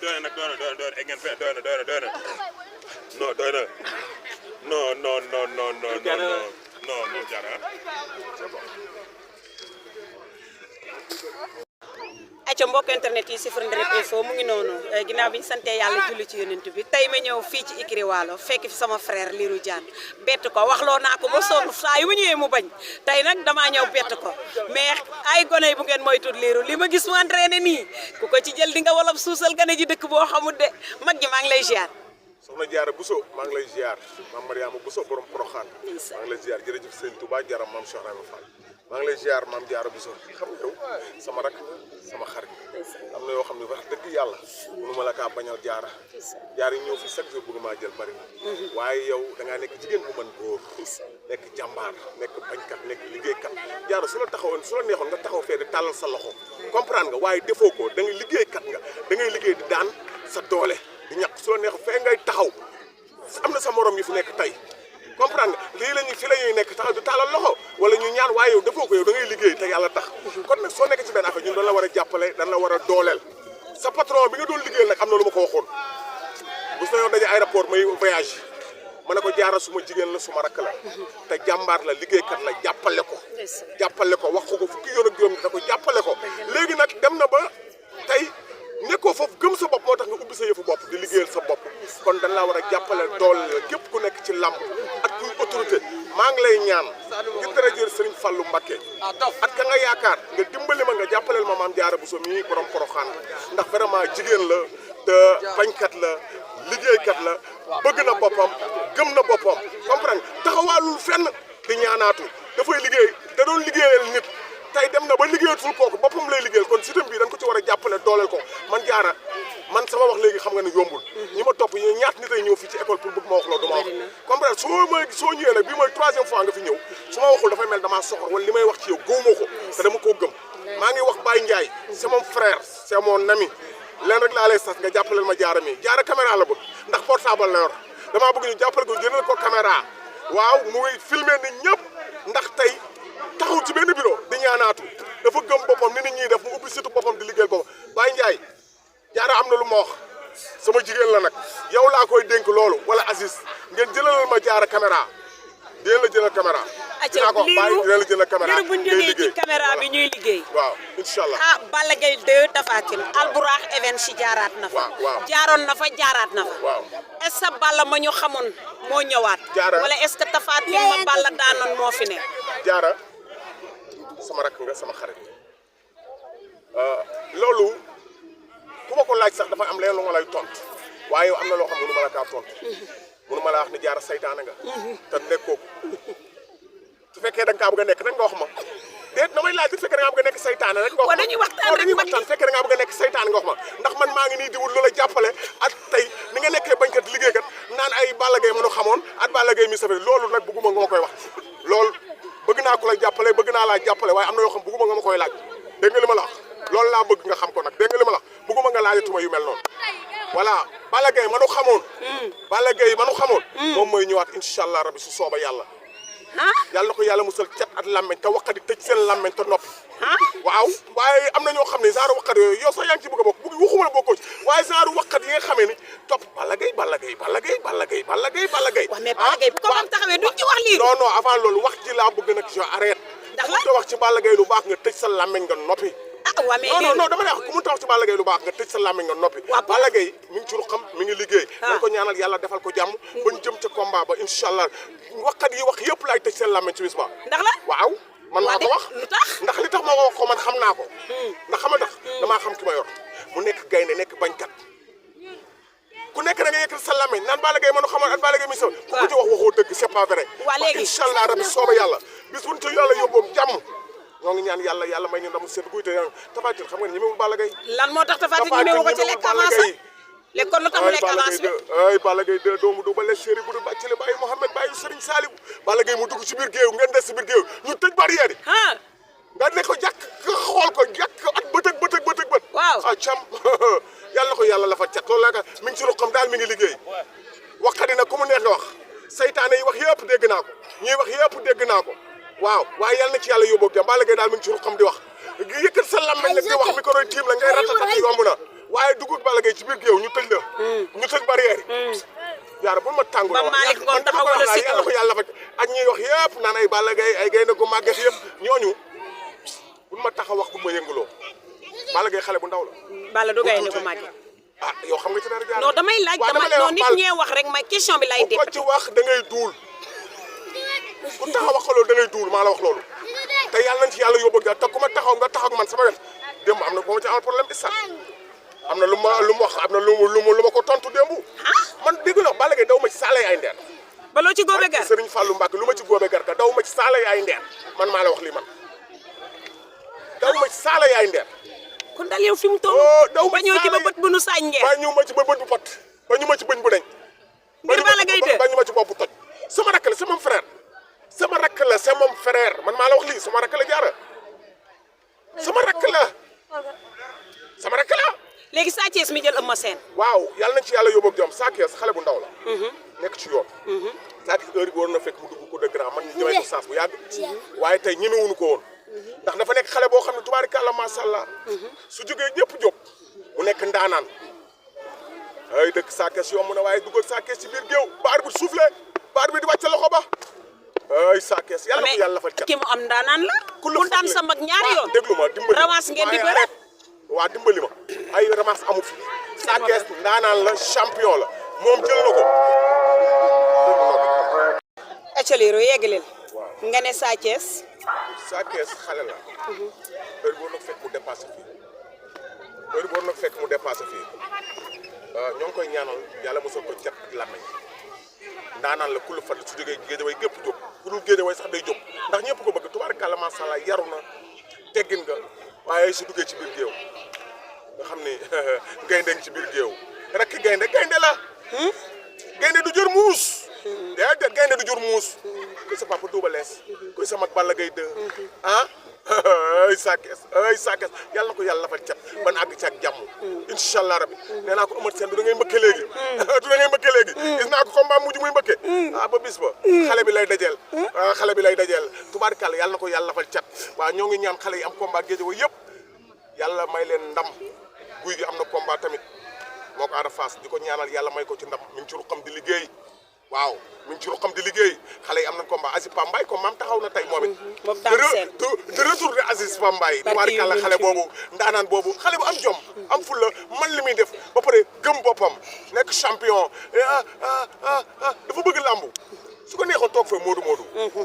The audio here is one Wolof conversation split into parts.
doy na nag doy na egg ngeen fee doy na non doy na non moom Diarra ayca mbokk internet yi Sifir Ndereb Info mu ngi noonu ginnaaw bi ñu sante yàlla julli ci yonent bi tey ma ñëw fii ci Ikiri Waalo fekk fi sama frère Lirou Diane bett ko waxloo naa ko ba sonn saa yu ma ñëwee mu bañ tey nag damaa ñëw bett ko mais ay gone yi bu ngeen moytuwul Lirou li ma gis mu entraîné nii ku ko ci jël di nga wolof suusal gane ji dëkk boo xamul de mag gi maa ngi lay ziar. soxna Diarra Bousso maa ngi lay ziar maam Mariama Bousso borom Porokhane maa ngi lay ziar jërëjëf Sëñ Touba jaram maam Cheikh Rahma Fall maa ngi lay ziar maam Diarra Bousso xam nga yow sama rak sama xarit am na yoo xam ne wax dëgg yàlla mënu ma la kaa bañal Diarra Diarra yi ñëw fi chaque jour bëgg maa jël bari waaye yow da ngaa nekk jigéen bu mën góor nekk jàmbaar nekk bañkat nekk liggéeykat Diarra su la taxawoon su la neexoon nga taxaw fee di tàllal sa loxo comprendre nga waaye defoo ko da ngay liggéeykat nga da ngay liggéey di daan sa doole di ñàkk su la neex fee ngay taxaw am na sa morom yi fi nekk tey comprendre nga lii lañu fi la ñuy nekk taxaw di taalal loxo wala ñu ñaan waaye yow defoo ko yow da ngay liggéey te yàlla tax kon nag soo nekk ci benn affaire ñun dañ la war a jàppale dañ la war a dooleel sa patron bi nga doon liggéeyal nag am na lu ma ko waxoon bu sa yoon daje aéroport may voyage ma ne ko Diarra suma jigéen la suma rakk la te jàmbaar la liggéeykat la jàppale ko wax ko fukki yoon ak juróom da ko jàppale ko léegi nag dem na ba tey nekkoo foofu gëm sa bopp moo tax nga ubbi sa yëfu bopp di liggéeyal sa bopp kon dañ laa war a jàppale doole képp ku nekk ci làmb ak kuy autorité maa ngi lay ñaan ngir dara jël Serigne Fallou Mbacké ak ka nga yaakaar nga dimbali ma nga jàppaleel ma maam Diarra Bousso mii borom Porokhane ndax vraiment jigéen la te bañkat la liggéeykat la bëgg na boppam gëm na boppam comprendre taxawaalul fenn di ñaanaatu dafay liggéey da doon liggéeyal nit tey dem na ba liggéeyatul kooku boppam lay liggéeyal kon système bi dañ ko ci war a jàppale dooleel ko man Diarra man sama wax léegi xam nga ne yombul ñi ma topp ñu ñaat nit ay ñëw fii ci école pour bëgg ma wax loolu dama wax comprendre soo ñëwee nag bii mooy troisième fois nga fi ñëw su ma waxul dafay mel damaa soxor wala li may wax ci yow gëwuma ko te dama koo gëm maa ngi wax Baye Ndiaye c'est mon frère c'est mon ami leen rek laa lay sas nga jàppaleel ma Diarra mi Diarra caméra la bëgg ndax portable la yor damaa bëgg ñu jàppale ko jëndal ko caméra waaw muy filmer nit ñëpp ndax tey taxaw ci benn bureau di ñaanaatu dafa gëm boppam ni nit ñi def mu ubbi surtout boppam di liggéeyal boppam Baye Ndiaye Diarra am na lu ma wax sama jigéen la nag yow laa koy dénk loolu wala Aziz ngeen jëlalal ma Diarra caméra dina la jëlal caméra dinaa ko bàyyi dina la jëlal caméra bu ñu jógee ci caméra bi ñuy liggéey waaw incha allah Balla Gaye 2 Tapha Tine Albourakh event si jaaraat na fa jaaroon na fa jaaraat na fa waaw est-ce que Balla ma ñu xamoon moo ñëwaat wala est-ce que Tapha Tine ma Balla daanoon moo fi ne Diarra sama rakk nga sama xarit loolu ku ma ko laaj sax dafa am leen lu ma lay tontu waaye yow am na loo xam ne mënu ma la kaa tontu mënu ma la wax ne Diarra saytaane nga te nekkoo su fekkee da nga kaa bëgg a nekk rek nga wax ma déet damay laaj su fekkee da ngaa bëgg a nekk saytaane rek nga wax ma dañuy waxtaan su fekkee da ngaa bëgg a nekk saytaane nga wax ma ndax man maa ngi nii di wut loola jàppale ak tey ni nga nekkee bañkat liggéeykat naan ay Balla Gaye mënu xamoon ak Balla Gaye mi safee loolu nag bëgguma nga ma koy wax loolu bëgg naa ko la jàppale bëgg naa laa jàppale waaye am na yoo xam bëgguma nga ma koy laaj dégg nga li ma la wax loolu laa bëgg nga xam ko nag dégg nga li ma la wax bëgguma nga laajatuma yu mel noonu voilà Balla Gaye manu xamoon Balla Gaye manu xamoon moom mooy ñëwaat incha allah rabbi su sooba yàlla yàlla na ko yàlla musal cat at làmmeñ te waqat yi tëj seen làmmeñ te noppi waaw waaye am na ñoo xam ne genre waqat yooyu yow sax yaa ngi ci bëgg a bokk bëgg waxuma la bokkoo ci waaye genre waqat yi nga xamee ni topp Balla Gaye Balla Gaye Balla Gaye Balla Gaye Balla Gaye Balla Gaye waaw mais Balla Gaye bu ko moom taxawee duñ ci wax lii non non avant loolu wax ji laa bëgg nag je arrête ku mënta wax ci Balla Gaye lu baax nga tëj sa làmmeñ nga noppi waaw mais non dama lay wax ku mënta wax ci Balla Gaye lu baax nga tëj sa làmmeñ nga noppi Balla Gaye mi ngi ci ruxam mi ngi liggéey dañ ko ñaanal yàlla defal ko jàmm bañ jëm ca combat ba incha allah waxkat yi wax yëpp laay tëj seen làmmeñ ci bis ba ndax la waaw man maa ko wax lu tax ndax li tax moo ko wax ko man xam naa ko ndax xama tax damaa xam ki ma yor mu nekk gaynde nekk bañkat ku nekk da nga yëkkat sa làmmeñ naan Balla Gaye mënu xamoon ak Balla Gaye mi sa ku ko ci wax waxoo dëgg c'est pas vrai incha allah rabbi sooba yàlla bis buñ ci yàlla yóbboom jàmm ñoo ngi ñaan yàlla may ñu ndamu sedd guy te Tapha Tine xam nga ne ñemewul Balla Gaye lan moo tax Tapha Tine ñemewu ko ci lekk avance léegi kon lu tax mu lekk avance bi ay Balla Gaye de doomu du bale chéri bu du bàccale bàyyi Mouhamed bàyyi Serigne Saliou Balla Gaye mu dugg ci biir géew ngeen des ci biir géew ñu tëj barrière yi nga ne ko jàkk nga xool ko jàkk at bët waaw cam yàlla na ko yàlla la fa cat loolu laa mi ngi ci ruqam daal mi ngi liggéey waxati nag ku mu neex nga wax saytaane yi wax yëpp dégg naa ko ñuy wax yëpp dégg naa ko waaw waaye yàlla na ci yàlla yóbbu ak jàmm Balla Gaye daal mi ngi ci ruqam di wax yëkkat sa lammeñ nag di wax micro yi tiim la ngay ratatati yomb na waaye dugg Balla Gaye ci biir géew ñu tëj la ñu tëj barrière yi yaara bu ma tàngu la wax man dama ko wax yàlla ko yàlla fa ak ñuy wax yëpp naan ay Balla Gaye ay gaynde gu màgget yëpp ñooñu bu ma tax a wax bu ma yëngaloo Balla Gaye xale bu ndaw la Balla du gaynde gu màgget ah yow xam nga ci dara jaar non damay laaj non nit ñee wax rek ma question bi lay dégg ko ci wax da ngay duul ku taxaw wax loolu da ngay duul maa la wax loolu te yàlla nañ ci yàlla yóbbu ak te ku ma taxaw nga taxaw ak man sama wet démb am na boo ma ci amal problème bi sax am na lu ma wax am na lu ma ko tontu démb man dégg la Balla Gaye daw ma ci saala ay ndeer ba loo ci góobe gar Serigne Fallou Mbacke lu ma ci góobe gar ka daw ma ci saala ay ndeer man maa la wax lii man daw ma ci saala ay ndeer kon daal yow fi mu toll ba ñëw ci ba bët bu nu sañ ngeen ba ñu ma ci ba bët bu pot ba ñu ma ci bëñ bu deñ ngir Balla Gaye de ba ñu ma ci bopp bu toj sama rakk la sama frère sama rakk la sama frère man maa la wax lii sama rakk la jaara sama rakk la sama rakk la léegi Sa Thiès mi jël Eumeu Sène waaw yàlla nañ ci yàlla yóbbu ak jàmm Sa Thiès xale bu ndaw la nekk ci yoon Sa Thiès heure bi war na fekk mu dugg ko de grand man ñu ñëwee ko saas bu yàgg waaye tey ñemewuñu ko woon ndax dafa nekk xale boo xam ne tubaarikàlla macha allah su jógee ñëpp jóg mu nekk ndaanaan ay dëkk Sa Thiès yomb na waaye dugal Sa Thiès ci biir géew baar bi soufflé baar bi di wàcc loxo ba ay Sa Thiès yàlla ko yàlla fa cat ki mu am ndaanaan la ku daan sa mag ñaari yoon déglu ma dimbali ramas ngeen di bëre waa dimbali ma ay ramas amu fi Sa Thiès ndaanaan la champion la moom jël na ko ecaliru yeggaleel nga ne Sa Thiès xale la heure boo nag fekk mu dépassé fii ñoo ngi koy ñaanal yàlla mosal ko cat ak làmmiñ ndaanaan la ku la fat su jógee Géejawaay gépp jóg ku dul Géejawaay sax day jóg ndax ñëpp ko bëgg tubaarkàlla macha allah yaru na teggin nga waaye su duggee ci biir géew nga xam ni gaynde ngi ci biir géew rek gaynde la gaynde du jur muus déedéet gaynde du jur muus kuy sa papa Double Less kuy sa mag Balla Gaye 2 ay Sa Thiès yàlla na ko yàlla lafal cat ban àgg ci ak jàmm incha allah rabbi nee naa ko Eumeu Sène du da ngay mbëkke léegi gis naa ko combat mujj muy mbëkke ba bis ba xale bi lay dajeel tubaarkàlla yàlla na ko yàlla lafal cat waaw ñoo ngi ñaan xale yi am combat Guédiawaye yëpp yàlla may leen ndam guy gi am na combat tamit moo ko Ada Fass di ko ñaanal yàlla may ko ci ndam mi ngi ci ruqam di liggéey waaw mi ngi ci ruqam di liggéey xale yi am na combat Aziz Pambaay comme maam taxaw na tey moom it de retour de Aziz Pambaay tubaarkàlla xale boobu ndaanaan boobu xale bu am jom am fulla man li muy def ba pare gëm boppam nekk champion dafa bëgg làmbu su ko neexoon toog fee moodu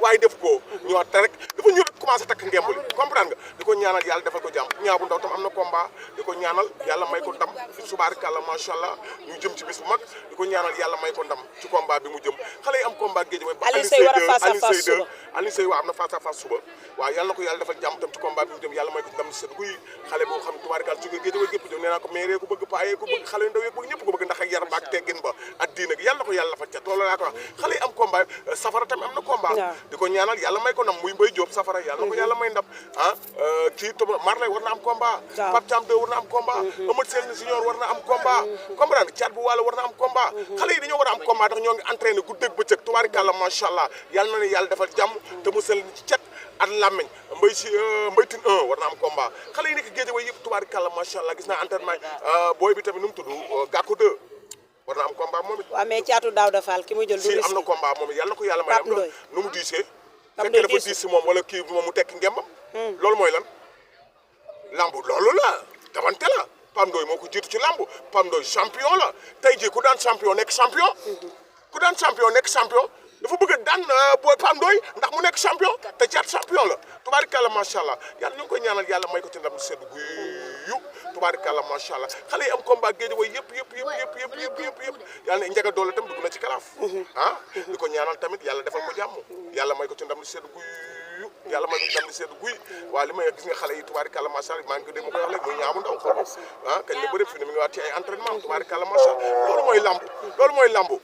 waaye def ko ñëwaat te rek dafa ñëw rek commencé takk ngemb li comprendre nga di ko ñaanal yàlla defal ko jàmm ñaa bu ndaw tam am na combat di ko ñaanal yàlla may ko ndam subaarkàlla macha allah ñu jëm ci bis bu mag di ko ñaanal yàlla may ko ndam ci combat bi mu jëm xale yi am combat Guédiawaye ba Alioune Seye waa am na face à face suba waaw yàlla na ko yàlla defal jàmm tam ci combat bi mu jëm yàlla may ko ndam si seen guy xale boo xam ne tubaarkàlla ci Guédiawaye gépp jëm nee naa ko maire ko bëgg paayee ko bëgg xale yu ndaw yi bëgg ñëpp ko bëgg ndax ak yar baak teggin ba ak diina gi yàlla na ko yàlla defal ca loolu laa ko wax xale yi am combat safara tamit am na combat di ko ñaanal yàlla may ko ndam muy Mbaye Diop safara yàlla na ko yàlla may ndam kii Marley war na am combat Pape Thiam 2 war na am combat Eumeu Sène Junior war na am combat comprendre Thiat bu Walo war na am combat xale yi dañoo war a am combat ndax ñoo ngi entraîné guddeeg bëccëg tubaarikàlla macha allah yàlla na ne yàlla defal jàmm te mu sel ci cet ak làmmiñ Mbaye Tine 1 war na am combat xale yi nekk Guédiawaye yëpp tubaarikàlla macha allah gis naa entraînement booy bi tamit nu mu tudd Gakou 2 war na am combat moom it. waaw mais Thiatou Daouda Fall ki mu jël du am na combat moom it yàlla na ko yàlla may am nu mu diisee fekkee dafa diis si moom wala kii moom mu tekki ngembam loolu mooy lan lambu loolu la damante la Pape Ndoye moo ko jiitu ci lambu Pape Ndoye champion la tey jii ku daan champion nekk champion dafa bëgg a daan booy Pape Ndoye ndax mu nekk champion te Thiat champion la tubaarikàlla macha allah yàlla ñu ngi koy ñaanal yàlla may ko ci ndam sedd guyu tubaarikàlla macha allah xale yi am combat Guédiawaye yëpp yàlla ne njaga doole tam dugg na ci kalaaf di ko ñaanal tamit yàlla defal ko jàmm yàlla may ko ci ndam sedd guyu yàlla may ko ci ndam sedd guy waaw li may gis nga xale yi tubaarikàlla macha allah maa ngi ko dégg ma koy wax léegi muy ñaamu ndaw xool kañ la bëri fi ne mi ngi waat ci ay entraînement tubaarikàlla macha allah loolu mooy lambu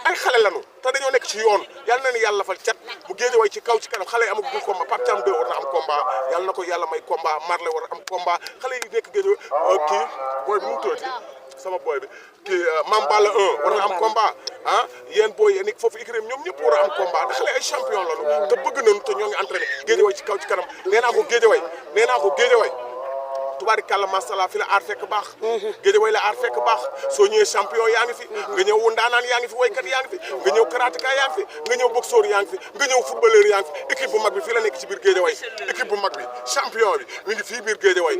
ay xale lanu te dañoo nekk ci yoon yàlla na ni yàlla fal cat mu Guédiawaye ci kaw ci kanam xale yi amagul combat Pape Thiam 2 war na am combat yàlla na ko yàlla may combat Marley war a am combat xale yi nekk Guédiawaye kii booy bi mu tuddati sama boy bi kii Mame Balla 1 war na am combat ah yéen booy yéen foofu écurie ñoom ñëpp war a am combat ndax xale ay champion lañu te bëgg nañu te ñoo ngi entraîné Guédiawaye ci kaw ci kanam nee naa ko Guédiawaye tubaarikàlla masala fi la aar fekk baax Guédiawaye la aar fekk baax soo ñëwee champion yaa ngi fi nga ñëw ndaanaan yaa ngi fi waykat yaa ngi fi nga ñëw karatéka yaa ngi fi nga ñëw boxeur yaa ngi fi nga ñëw footballeur yaa ngi fi équipe bu mag bi fii la nekk ci biir Guédiawaye équipe bu mag bi champion bi mi ngi fii biir Guédiawaye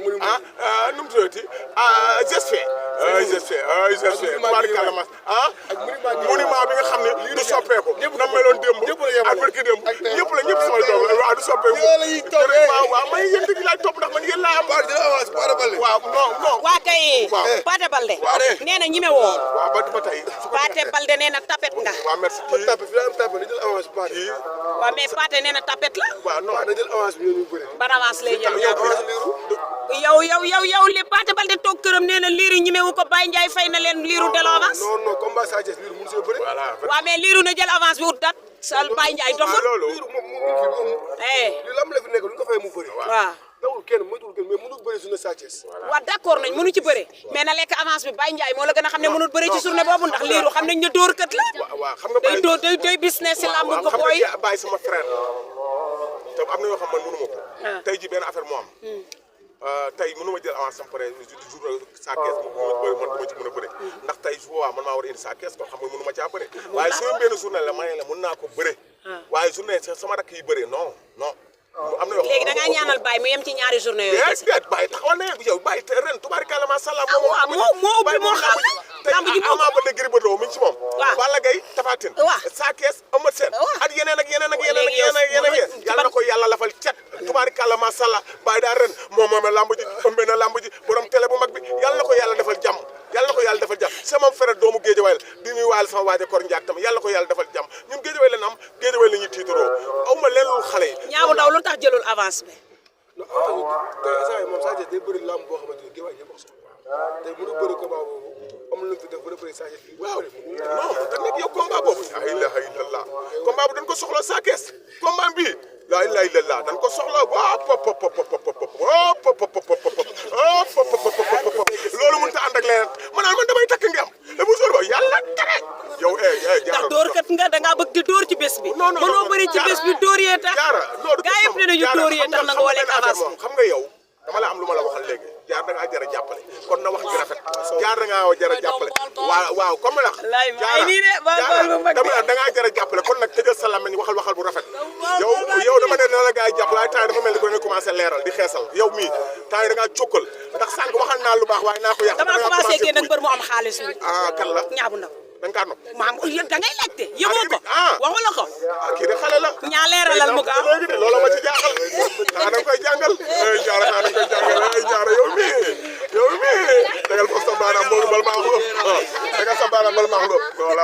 nu mu tuddati GSF tubaarikàlla mas monument bi nga xam ne du soppeeku na meloon démb ak barki démb ñëpp sama doom waaw du soppeeku waaw may yéen dëgg laay topp ndax man yéen laa am waaw non waa kay Pathé Baldé nee na ñime woo waaw ba tey Pathé Baldé nee na tapet nga waaw merci kii tapet fi la am tapet ni jël avance Pathé waaw mais Pathé nee na tapet la waaw non da jël avance bi ñu bëri ban avance lay jël yow li Pathé Baldé toog këram nee na liiru ñimewu ko Baye Ndiaye fay na leen liiru delloo avance non combat Sa Thiès liiru mënu see bëri waaw mais liiru na jël avance bi ut dat sal Baye Ndiaye doful liiru moom li lam la fi nekk lu ko fay mu bëri waaw dawul kenn moytuwul kenn mais mënul bëri journée Sa Thiès waaw d'accord nañ mënu ci bëre mais na lekk avance bi Baye Ndiaye moo la gën a xam ne mënul bëre ci journée boobu ndax liiru xam nañ ne dóor kët la waaw xam nga day business si lamb ko booy bàyyi sama frère te am na yoo xam man mënu ma ko tey ji benn affaire moo am tey mënu ma jël avance sama pare jour Sa Thiès mu bëri man duma ci mën a bëre ndax tey su boobaa man maa war a indi Sa Thiès kon xam nga mënu ma caa bëre waaye sama benn journée la ma ne la mën naa ko bëre waaye journée sama rakk yi bëre non am na yoo léegi da ngaa ñaanal Baye mu yem ci ñaari journée yooyu déedéet Baye taxawal na yow Baye ren tubaarikàlla maa sha Allah moo ubbi moo xam lamb ji Ama Baldé Gris Bordeaux mi ngi ci moom Balla Gaye Tapha Tine Sa Thiès Eumeu Sène ak yeneen yàlla na ko yàlla lafal cet tubaarikàlla maa sha Allah Baye daal ren moom lamb ji ëmbe na lamb ji borom télé bu mag bi yàlla na ko yàlla defal jàmm sama frère doomu Guédiawaye la di nuyu waale sama waaje Kor Ndiak tam yàlla na ko yàlla defal jàmm ñun Guédiawaye la am Guédiawaye la ñuy tiitaroo aw ma leen lu xale yi ñaabu daw lu tax jëlul avance bi non tey instant moom Sa Thiès day bëri lamb boo xamante ni Guédiawaye ñëpp ko soxla tey mënu bëri combat boobu amul lu mu fi def bëri Sa Thiès waaw non te nekk yow combat boobu la ilaha illallah combat bu dañ ko soxla Sa Thiès combat bi la ilaha illallah dañ ko soxla loolu mënut a ànd ak leneen man damay takk ngeen am bu soor ba yàlla tere yow ndax dóor kat nga da ngaa bëgg di dóor ci bés bi mënoo bëri ci bés bi dóor yee tax gaa yëpp ne nañu dóor yee tax na nga woo lekk avance bi xam nga yow dama la am lu ma la waxal léegi jaar da ngaa jar a jàppale kon na wax gi rafet jaar da ngaa jar a jàppale waaw comme la da ngaa jar a jàppale kon nag tëjal sa làmmiñ waxal bu rafet yow dama ne na la gaa yi jàppale waaye temps yi dafa mel ni ko nga commencé leeral di xeesal yow mii temps yi da ngaa cokkal ndax sànq waxal naa lu baax waaye naa ko yàq dama commencé génn ak mbër mu am xaalis mi kan la ñaabu ndaw da nga kaa nopp da ngay laajte yëgoo ko waxu la ko kii de xale la ñaa leeralal mu gaaw léegi de loolu ma ci jaaxal da nga koy jàngal jaara da nga koy jàngal jaara yow mii tegal ko sa baaraam boobu bal maa ko tegal sa baaraam bal maa ko voilà